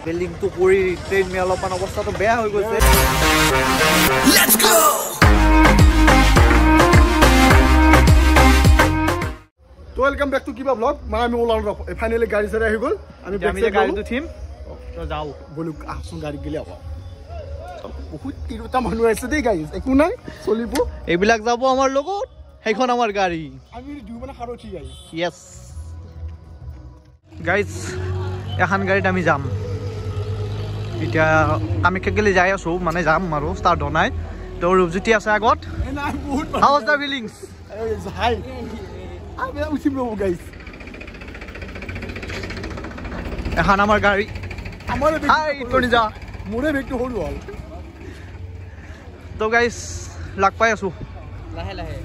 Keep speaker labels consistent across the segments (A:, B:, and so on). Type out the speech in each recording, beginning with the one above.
A: বিল্ডিংটো কৰি ট্ৰেইন মে অলপমান অৱস্থাটো বেয়া হৈ গৈছে।
B: Let's go.
C: তো welcome back to কিবা ব্লগ। মানে আমি ওলালো, ফাইনেলি গাড়ী চাড়ী আহি গ'ল। আমি
A: গাড়ীত উঠিম, তো যাওঁ
C: বলো। আহচোন গাড়ীত গেলে আকৌ বহুত তিৰোতা মানুহ আছে দেই গাড়ী, একো নাই চলিব।
A: এইবিলাক যাব আমাৰ লগত, সেইখন আমাৰ গাড়ী।
C: আমি দুই মানে সাৰথি গাড়ী।
A: য়েছ গাইজ, এখন গাড়ীত আমি যাম। এতিয়া কামাখ্যা গেলে যাই আছো, মানে যাম আৰু ষ্টাৰ্ট হোৱা নাই। তো ৰূপজ্যোতি আছে আগত। How was the feelings?
C: হাই, আমি উঠিম ৰ'ব গাইজ।
A: এখন আমাৰ গাড়ী।
C: আমাৰ
A: হাই টনিজা,
C: মোৰে বেগটো সৰু হ'ল।
A: তো গাইজ লাগ পাই আছো
D: লাহে লাহে।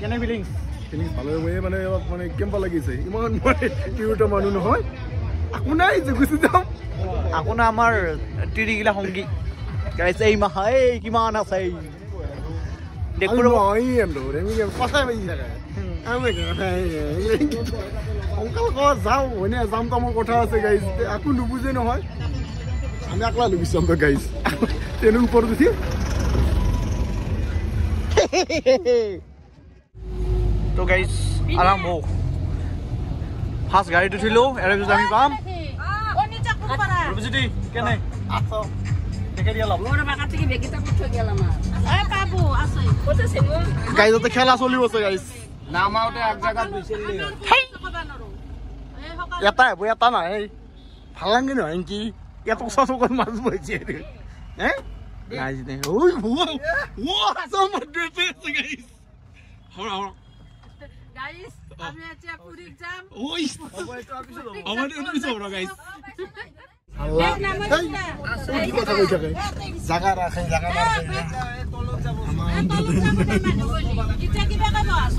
A: কেনে ফিলিংছ?
C: ফিলিংছ ভালে হ'ব। মানে অলপ মানে কেম্পা লাগিছে, ইমান মানে তিৰোতা মানুহ নহয়। একো নাই যে গুচি যাম।
A: আকৌ না আমাৰ তিৰিগিলা সংগী গাইজ। এই মাহা এই কিমান আছে
C: অংকাল ক যাওঁ হয়নে যাম তো আমাৰ কথা আছে গাইজ, একো নুবুজে নহয়। আমি আকলা লৈ গুচি যাম তো গাইজ, ট্ৰেইনৰ ওপৰত উঠি।
A: তো গাইজ আৰাম হওক, ফাৰ্ষ্ট গাড়ীত উঠিলো, ইয়াৰ পিছত আমি পাম। ৰূপজ্যোতি কেনে
C: গাইজতে খেলা চলিব আছে গাইজ। এটা আহিব এটা নাই, ভাল লাগে নহয় কি ইয়াত ওচৰ চকত মাছ বহিছে।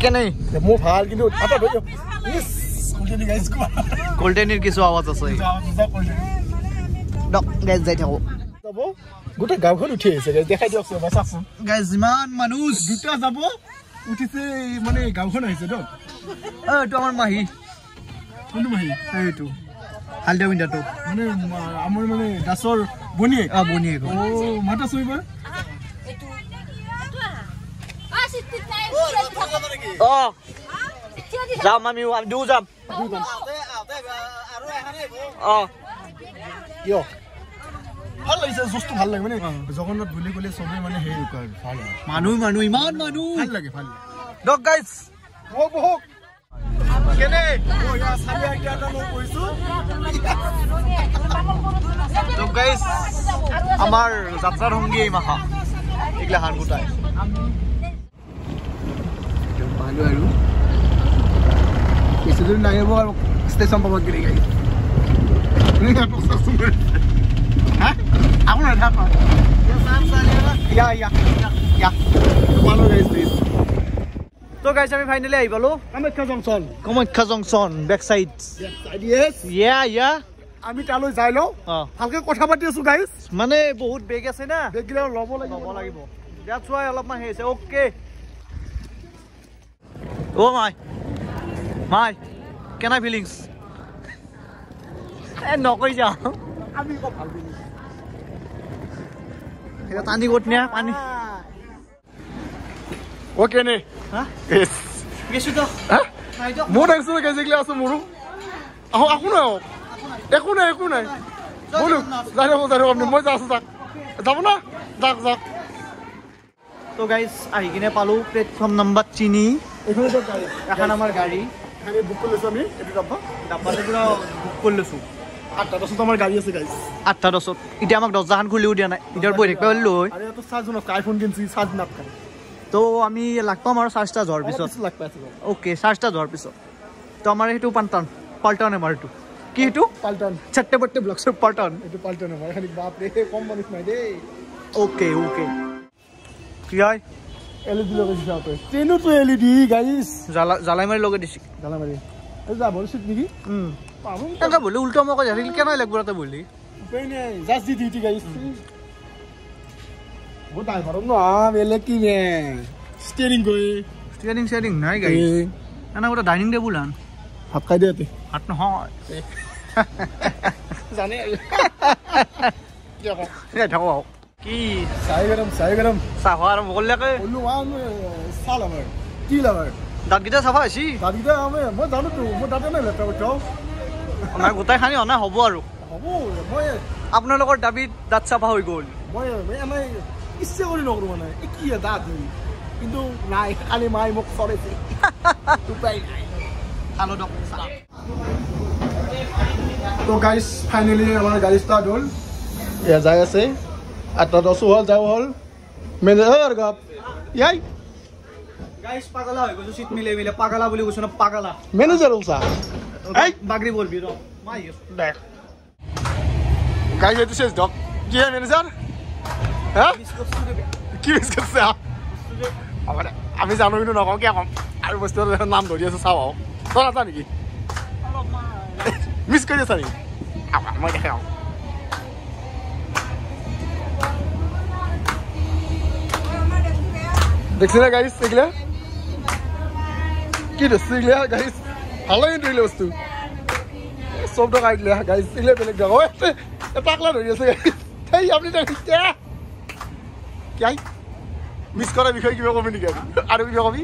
A: কেনে
C: মোৰ ভাল, কিন্তু
A: কল্টেনিৰ কিছু আৱাজ আছে। গাইজ যাই থাকো,
C: গোটেই গাঁওখন উঠি আহিছে। দেখাই দিয়কচোন, চাওকচোন
A: গাইজ, ইমান মানুহ
C: দুটা যাব উঠিছে, মানে গাঁওখন আহিছে।
A: এইটো আমাৰ মাহী।
C: কোনটো মাহী?
A: এইটো হালধীয়া পিন্ধাটো,
C: মানে আমাৰ মানে দাসৰ বনীয়েক।
A: অ বনীয়েক।
C: অ মাতা চুইবাৰ।
A: অ যাম আমি, দুয়ো যাম। অ
C: কিয় ভাল লাগিছে? জুচটো ভাল লাগে, মানে জগন্নাথ বুলি ক'লে চবেই মানে হেৰি কৰে, ভাল
A: মানুহ মানুহ ইমান মানুহ,
C: ভাল লাগে, ভাল লাগে।
A: দক গাইজ
C: বহক বহক।
A: কেনে তো গাইজ, আমাৰ যাত্ৰাৰ সংগী এই মাহা এইগিলা হান গোটাই
C: পালো আৰু বেছি দূৰ নাই হ'ব আৰু ষ্টেচন পাব গ'লে গাইজ।
A: তো গাইজ আমি ফাইনেলি আহি পালো
C: Kamakhya junction.
A: Kamakhya junction back side. ইয়া ইয়া
C: আমি তালৈ যাই লওঁ, ভালকে কথা পাতি আছো গাইজ।
A: মানে বহুত বেগ আছে না,
C: বেগ গিলা ল'ব লাগিব,
A: ল'ব লাগিব। That's why অলপমান হেৰি আছে। অ'কে অ' মাই মাই কেনে ফিলিংছ? এ নকৈ যাওঁ
C: আমি ভাল ফিলিংছ।
A: পানী ক'ত নিয়া পানী?
C: অ'কে নে মোৰ আহিছো গাইজ, এইগিলা আছো মোৰো। আহক, একো নাই, একো নাই, একো নাই। ব'লো যাই থাকো, যাই থাকো আপুনি, মই যাই আছো। যাক যাব না, যাক যাক।
A: তো গাইজ আহি কিনে পালো প্লেটফৰ্ম নম্বৰ 3। এখন আমাৰ গাড়ী
C: বুক কৰি লৈছো আমি। এইটো ডাব্বা
A: ডাব্বাটো পুৰা বুক কৰি লৈছো।
C: 8টা 10ত আমাৰ গাড়ী আছে গাইজ।
A: 8টা 10ত। এতিয়া আমাক দৰ্জাখন খুলিও দিয়া নাই, এতিয়া বহি থাকিব পাৰিলো হয়।
C: আৰু ইয়াতো চাৰ্জ নাথাকে, আইফোন কিনছি চাৰ্জ নাথাকে।
A: তো আমি লাগ পাম আৰু চাৰ্জটা যোৱাৰ পিছত।
C: লাগ পাইছো।
A: অ'কে চাৰ্জটা যোৱাৰ পিছত। তো আমাৰ সেইটো পাল্টন, পাল্টন আমাৰ এইটো কি, সেইটো
C: পাল্টন,
A: চাট্টে পট্টে ব্লগছৰ পাল্টন।
C: এইটো পাল্টন আমাৰ। খালি বাপৰে কম মানুহ নাই দেই।
A: অ'কে অ'কে কি হয়?
C: এল ই ডি লগাই দিছে আপে ট্ৰেইনতো এল ই ডি গাইজ।
A: জ্বালাই মাৰি লগাই দিছে।
C: জ্বালাই মাৰি এই যা বল চিট নেকি?
A: এনেকা বলি উল্টা মই যাই থাকিলে কেনে লাগব তাতে বলি।
C: উপায় নাই, জাষ্ট দি দিউটি গাইজ। বহুত ড্ৰাইভাৰ ন বেলেগ কি মে ষ্টিয়াৰিং গৈ
A: ষ্টিয়াৰিং চিয়াৰিং নাই গাইজ। এনে গোটা ডাইনিং টেবুল আন।
C: ভাত খাই দে।
A: ভাত নহয়
C: জানে
A: থাকো কি
C: চাই গৰম, চাই গৰম।
A: চাহ খোৱা আৰম্ভ কৰিলে
C: চাহ লাভাৰ, টি লাভাৰ।
A: দাঁতকেইটা চাফা হৈছে?
C: দাঁতকেইটা মই জানোতো, মই দাঁতে নাই লেতেৰা কৰি।
A: নাই গোটেই খানি অনা হ'ব আৰু
C: হ'ব। মই
A: আপোনালোকৰ দাবীত দাঁত চাফা হৈ গ'ল।
C: মই এনেই ইচ্ছা কৰি নকৰোঁ, মানে কি দাঁত, কিন্তু নাই কালি মাই মোক চৰাইছে, উপায় নাই।
A: খালো দিয়ক।
C: তো গাইজ ফাইনেলি আমাৰ গাড়ী ষ্টাৰ্ট হ'ল। এয়া যাই আছে, 8টা 10 হ'ল, যাব হ'ল। মেনেজাৰ গাপ ইয়াই
A: গাইজ পাগলা হৈ গৈছো, চিট মিলে মিলে পাগলা বুলি কৈছো না, পাগলা
C: মেনেজাৰ ওলছা।
A: এই বাগৰি বলবি ৰ মাই
C: দে। গাইজ এইটো শেষ ডক কি হে মেনেজাৰ? হা কি মিছ কৰিছে? আমি জানো কিন্তু নকওঁ, কিয় ক'ম আৰু বস্তু নাম ধৰি আছো। চাওঁ তই নাচা নেকি? মিছ কৰি আছা নেকি? মই দেখাওঁ। দেখছি না গাইজ এগুলা কি ধরছে এগুলা গাইজ? ভালো কিন্তু এগুলো বস্তু সব টকা এগুলা গাইজ, এগুলা বেলেগ জায়গা। টাকলা ধৰি আছে গাইজ। সেই আপুনি কি মিছ কৰাৰ বিষয়ে কিবা কবি নেকি? আৰু কিবা কবি?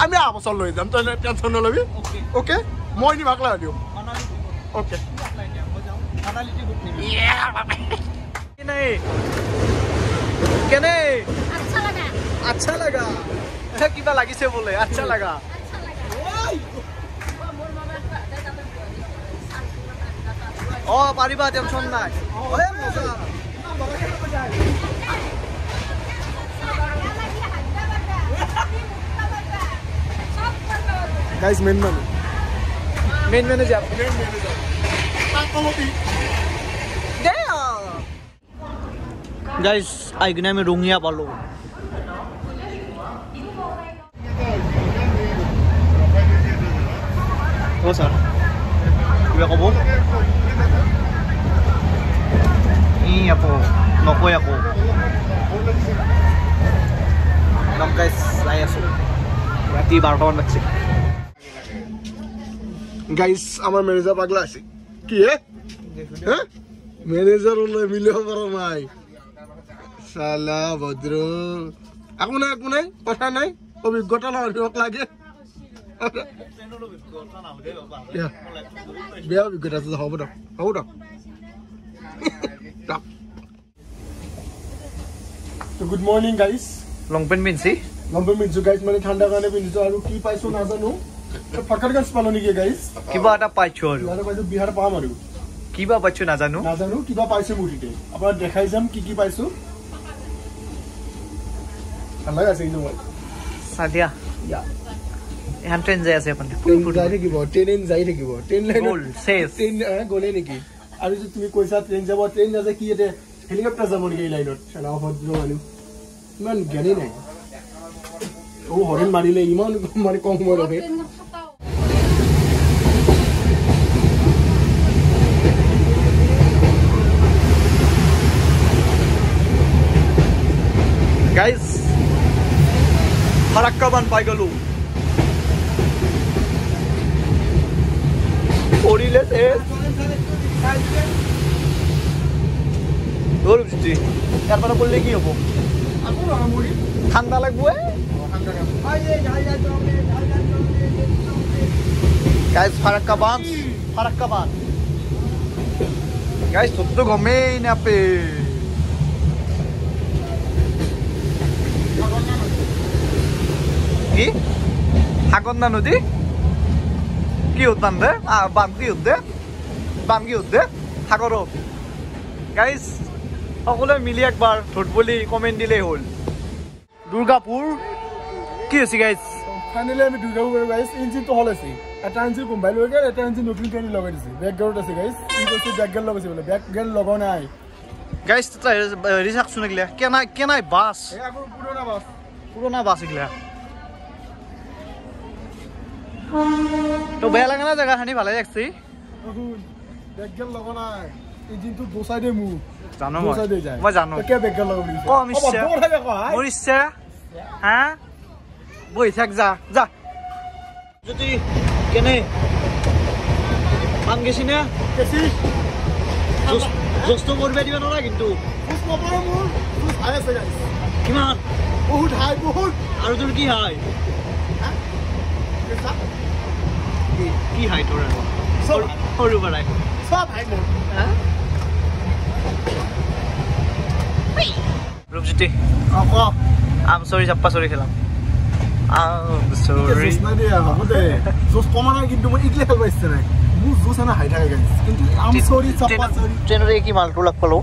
C: আমি অহা বছৰ লৈ যাম, তই টেনশ্যন নল'বি। অ'কে মই নিম, আকলা দিওঁ। অ'কে
A: কেনে আচ্ছা লাগা, কিবা লাগিছে বোলে। আচ্ছা লাগা। অ পাৰিবা, টেনশ্যন নাই।
C: গাইজ মেইন মানুহ,
A: main manager,
C: main manager.
A: Guys আহি কিনে আমি ৰঙিয়া পালো। অ ছাৰ কিবা ক'ব? ই আকৌ নকয় আকৌ। গাইজ যাই আছো, ৰাতি 12টামান বাজছে।
C: গাইজ আমাৰ মেনেজাৰ পাগলা আছে। কি হে মেনেজাৰ মিলিব পৰা নাই। চালা ভদ্ৰ, একো নাই, একো নাই, কথা নাই, অভিজ্ঞতা মানুহক লাগে। বেয়া অভিজ্ঞতা আছে। হ'ব দক, হ'ব দক। Good morning guys.
A: Long pant পিন্ধছি?
C: লং পেণ্ট পিন্ধিছো গাইজ, মানে ঠাণ্ডাৰ কাৰণে পিন্ধিছো। আৰু কি পাইছো নাজানো, ফকৰগঞ্জ পালো নেকি গাইজ?
A: কিবা এটা পাইছো আৰু,
C: কিবা এটা পাইছো, বিহাৰ পাম আৰু।
A: কিবা পাইছো নাজানো,
C: নাজানো কিবা পাইছো মুঠতে। আপোনাক দেখাই যাম কি কি পাইছো। ভাল লাগে আছে কিন্তু মই
A: চালিয়া। এখন ট্ৰেইন যাই আছে, এখন
C: যাই থাকিব, ট্ৰেইন যাই থাকিব, ট্ৰেইন লাইন ট্ৰেইন গ'লে নেকি? আৰু যে তুমি কৈছা ট্ৰেইন যাব, ট্ৰেইন নাযায় কি ইয়াতে হেলিকপ্টাৰ যাব নেকি এই লাইনত? চালা অভদ্ৰ মানুহ, ইমান জ্ঞানেই নাই। অ হৰেণ মাৰিলে ইমান মানে কম সময় লাগে।
A: গাইজ ফাৰাক্কা বান্ধ পাই গলো। পৰিলে ইয়াৰ পৰা পৰিলে কি হ'ব? ঠাণ্ডা লাগব। গাইজ ফাৰাক্কা বান্ধ, ফাৰাক্কা বান্ধ। গাইজ তোৰতো গমেই নাপে। কি সাগন্দা নদী কি হত বান্ধে? বান্ধ কি হত দে? বান্ধ কি হত দে? সাগৰত। গাইজ সকলোৱে মিলি একবাৰ ধোত বুলি কমেণ্ট দিলেই হ'ল। দুৰ্গাপুৰ কি হৈছে গাইজ?
C: ফাইনেলি আমি দুৰ্গাপুৰ গ'লো গাইজ। ইঞ্জিনটো হল আছে, এটা ইঞ্জিন কোম্পাই লৈ গ'ল, এটা ইঞ্জিন নতুন গাড়ী লগাই দিছে। বেক গেৰত আছে গাইজ। ই কৈছে বেক গেৰ লগাইছে বোলে, বেক গেৰ লগোৱা নাই
A: গাইজ। হেৰি চাকচোন এগিলা কেনাই কেনাই বাছ,
C: পুৰণা বাছ,
A: পুৰণা বাছ এগিলা। তো বেয়া লাগে না জেগাখিনি, ভালে লাগছে।
C: বেক গেৰ লগোৱা নাই, ইঞ্জিনটো দো চাইডে মুখ
A: জানো মই, মই জানো।
C: কিয় বেক গেৰ লগাব
A: কম ইচ্ছা, মোৰ ইচ্ছা। হা বহি থাক, যা যা। যদি কেনে পাম গেছি না?
C: গেছি।
A: জোচটো কৰিব দিবা নোৱাৰা কিন্তু। কিমান?
C: বহুত হাই, বহুত।
A: আৰু তোৰ কি হাই? কি হাই তোৰ? আৰু সৰু পৰাই
C: চব হাই মোৰ।
A: ৰূপজ্যোতি, আম চৰি চাপ্পা চৰি খেলাম। কি মালটো লাগ পালো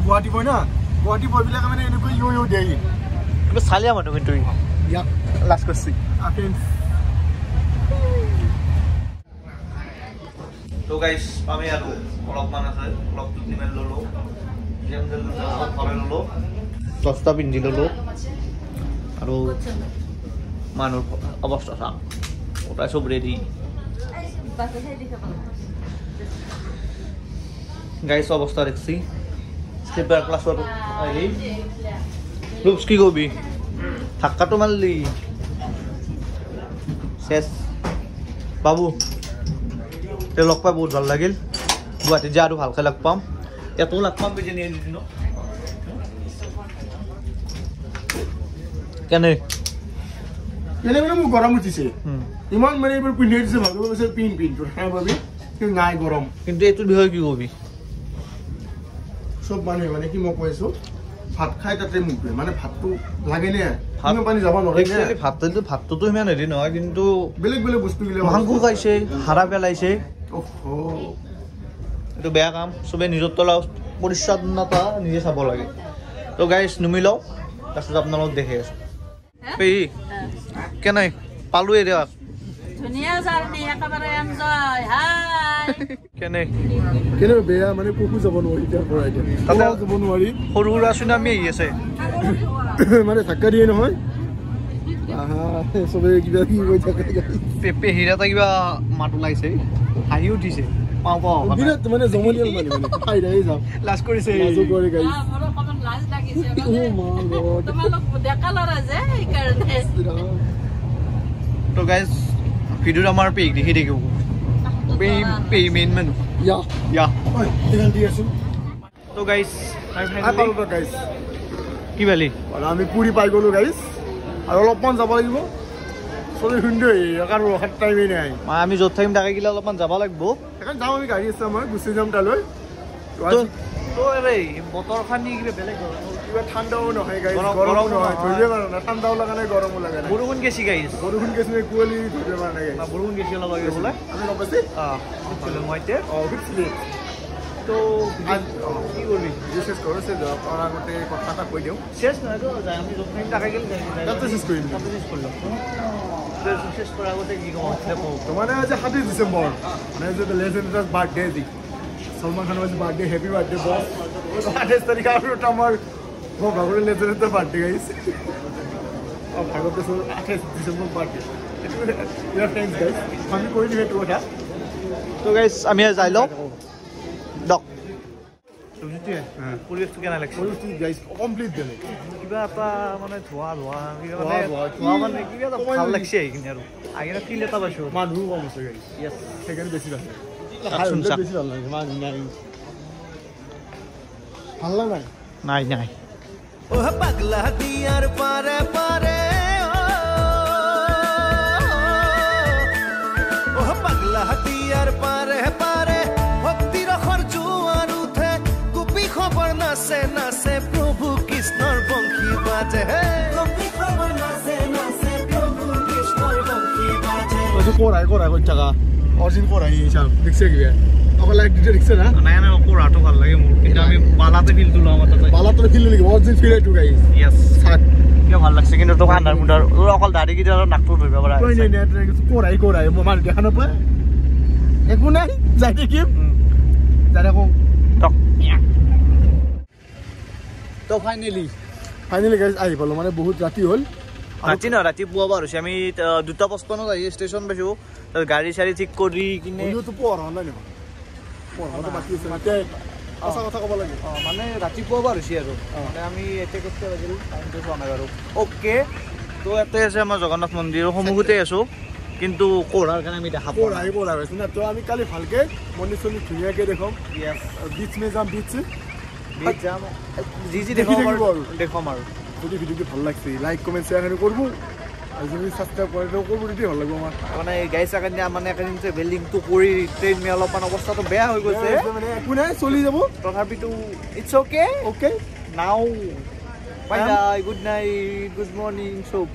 C: গুৱাহাটী বয় না, গুৱাহাটী বয় বিলাকে মানে এনেকুৱা ইউ ইউ দিয়ে।
A: কিবা চালিয়া মানুহ কিন্তু লাজ কৰছি। তো গাইস আমি আৰু অলপমান আছে, অলপ টুটি মাৰি ল'লো, ভৰাই ল'লো, চচটা পিন্ধি ল'লো। আৰু মানুহৰ অৱস্থা চাম, ওটা চব ৰেডি। গাইস অৱস্থা দেখছি স্লিপাৰ ক্লাছত আহি। ৰূপছ কি কবি? ধাক্কাটো মাৰলি শেষ। বাবু তেওঁ লগ পাই বহুত ভাল লাগিল। গুৱাহাটীত যে আৰু ভালকৈ লগ পাম, ইয়াতো লগ পাম কিজানি এদিন। কেনে
C: কেনে মানে মোৰ গৰম উঠিছে ইমান, মানে এইবোৰ পিন্ধি দিছে, ভাবিব কৈছে পিন পিন তোৰ খাই পাবি, কিন্তু নাই গৰম।
A: কিন্তু এইটোৰ বিষয়ে কি কবি?
C: চব মানুহে মানে কি মই কৈ আছো, ভাত খাই তাতে মুখ ধুৱে, মানে ভাতটো লাগে নে পানী যাব নোৱাৰে।
A: ভাতটোতো সিমান হেৰি নহয়, কিন্তু
C: বেলেগ বেলেগ বস্তুবিলাক
A: মাংস খাইছে, হাৰা পেলাইছে, এইটো বেয়া কাম। চবে নিজৰ তলা পৰিচ্ছন্নতা নিজে চাব লাগে। তো গাইজ নুমি লওঁ, তাৰপিছত আপোনালোক দেখি আছো। পেহী কেনে পালোৱে দিয়ক। কেনে
C: কেনে বেয়া মানে ক'তো যাব নোৱাৰি, ইয়াৰ পৰা এতিয়া তাতে যাব নোৱাৰি।
A: সৰু সুৰা চুনামি আহি আছে,
C: মানে ধাক্কা দিয়ে নহয়। চবে কিবা কি কৈ থাকে।
A: পেহীৰ এটা কিবা মাত ওলাইছে, হাঁহি উঠিছে। পাওঁ পাওঁ
C: বিৰাট মানে জমনিয়াল মানুহ, মানে খাই থাকি যাওঁ।
A: লাজ কৰিছে,
C: লাজো কৰে গাইজ।
A: তো গাইজ ভিডিঅ'ত আমাৰ পেহীক দেখি থাকিব, পেহী মেইন মানুহ।
C: ইয়া
A: ইয়া
C: দি আছো।
A: তো গাইজ
C: পালো গাইজ,
A: কি পালি?
C: আমি পুৰী পাই গ'লো গাইজ, আৰু অলপমান যাব লাগিব। চবে সুন্দৰ, কাৰো ৰখাৰ টাইমেই নাই।
A: আমি য'ত থাকিম তাকে গিলা অলপমান যাব লাগিব।
C: সেইকাৰণে যাওঁ আমি, গাড়ী আছে আমাৰ, গুচি যাম তালৈ।
A: বতৰ খানি কিবা বেলেগ,
C: কিবা ঠাণ্ডাও নহয় গাইজ, গৰমো নহয়, ধৰিব পৰা নাই। ঠাণ্ডাও লগা নাই, গৰমো লগা নাই।
A: বৰষুণ গেছি গাইজ,
C: বৰষুণ গেছি, কুঁৱলী ধৰিব পৰা নাই গাইজ।
A: বৰষুণ গেছি অলপ আগে বোলে।
C: আমি গম পাইছি।
A: অঁ মই এতিয়া
C: অঁ সুধিছিলি
A: তো কি কৰিবি?
C: শেষ কৰোঁ, শেষ কৰাৰ আগতে কথা এটা কৈ দিওঁ।
A: শেষ নহয়তো, আমি য'ত থাকিম তাকে গ'লে
C: তাতে শেষ কৰিম,
A: তাতে শেষ কৰিলোঁ। শেষ কৰাৰ আগতে কি ক'ম?
C: মানে আজি 27 ডিচেম্বৰ, মানে যে লেজেণ্ড বাৰ্থডে, আজি সলমান খানৰ আজি বাৰ্থডে। হেপী বাৰ্থডে বছ। 28 তাৰিখে আৰু এটা আমাৰ ভাগৰ লেজেণ্ডৰ বাৰ্থডে গাইছে। অঁ ভাগৰ 28 ডিচেম্বৰ বাৰ্থডে, সেইটো ইয়াৰ thanks guys, আমি কৰি দিম সেইটো কথা।
A: তো গাইজ আমি যাই লওঁ দক। পৰিৱেশটো কেনে লাগিছে?
C: পৰিৱেশটো গাইজ কমপ্লিট বেলেগ,
A: কিবা এটা মানে ধোৱা ধোৱা কিবা মানে ধোৱা মানে কিবা এটা ভাল লাগিছে আহি কিনে। আৰু আহি কিনে ফিল এটা পাইছোঁ।
C: মানুহো কম আছে গাইজ, সেইকাৰণে বেছি ভাল লাগে। বেছি ভাল লাগে, মানুহ নাই, ভাল লগা নাই।
A: নাই নাই।
B: পাগলা দিয়ার পারে পারে, ও পাগলা দিয়ার পারে পারে, ভক্তি ৰসৰ জোৱাৰ উঠে, গোপী খবৰ নাচে নাচে প্ৰভু কৃষ্ণৰ বংশী বাজে। গোপী খবৰ নাচে নাচে প্ৰভু কৃষ্ণৰ বংশী বাজে।
C: কৰাই কৰাই কৰি থাকা অৰিজিন কৰাই হিচাপ দেখছে কিবা অকল লাইট দুটা দেখছে না?
A: নাই নাই, কৰাটো ভাল লাগে মোৰ, কিন্তু আমি বালাতে ফিলটো লওঁ। আমাৰ তাতে
C: বালাতে ফিল নেকি? অৰিজিন ফিল এইটো গাইজ।
A: ইয়েছ,
C: থাক
A: কিয় ভাল লাগছে। কিন্তু তোক আন্ধাৰ মুন্ধাৰ অকল দাড়ি কেইটা আৰু নাকটো ধৰিব পৰা
C: নাই। নাই নাই, কৰাই কৰাই মই মানুহ দেখা নাপায়, একো নাই, যাই থাকিম, যাই থাকোঁ।
A: তো ফাইনেলি
C: ফাইনেলি গাইজ আহি পালোঁ, মানে বহুত ৰাতি হ'ল।
A: ৰাতি নহয়, ৰাতিপুৱা বাৰ হৈছে। আমি 2:55 আহি ষ্টেচন পাইছোঁ। গাড়ী চাড়ী ঠিক কৰি কিনে
C: পঢ়া নাই নহয়, পঢ়াটো বাকী আছে। সঁচা কথা ক'ব লাগে।
A: মানে ৰাতিপুৱা বাৰ হৈছে আৰু মানে আমি এতিয়া কেতিয়া বাজিল টাইমটো চোৱা নাই বাৰু। অ'কে, তো ইয়াতে আছে আমাৰ জগন্নাথ মন্দিৰৰ সন্মুখতে আছোঁ, কিন্তু কোঢ়াৰ কাৰণে আমি দেখা পোৱা
C: নাই। কোঢ়া হৈছে না, তো আমি কালি ভালকে মন্দিৰ চন্দিৰ ধুনীয়াকৈ দেখুৱাম। বিচ মে যাম, বিচ
A: বিচ যাম, যি যি দেখুৱাম আৰু দেখুৱাম। আৰু
C: যদি ভিডিঅ'টো ভাল লাগছে লাইক কমেণ্ট শ্বেয়াৰ কৰিব, আৰু যদি ছাবস্ক্ৰাইব কৰে তো কৰিব, তেতিয়া ভাল লাগিব আমাৰ।
A: মানে গাইছ কাৰণে মানে একেদিন ট্ৰেভেলিংটো কৰি ট্ৰেইন মে অলপমান অৱস্থাটো বেয়া হৈ গৈছে,
C: মানে একো নাই চলি যাব,
A: তথাপিতো it's okay.
C: Okay,
A: now bye bye, good night, good morning চব।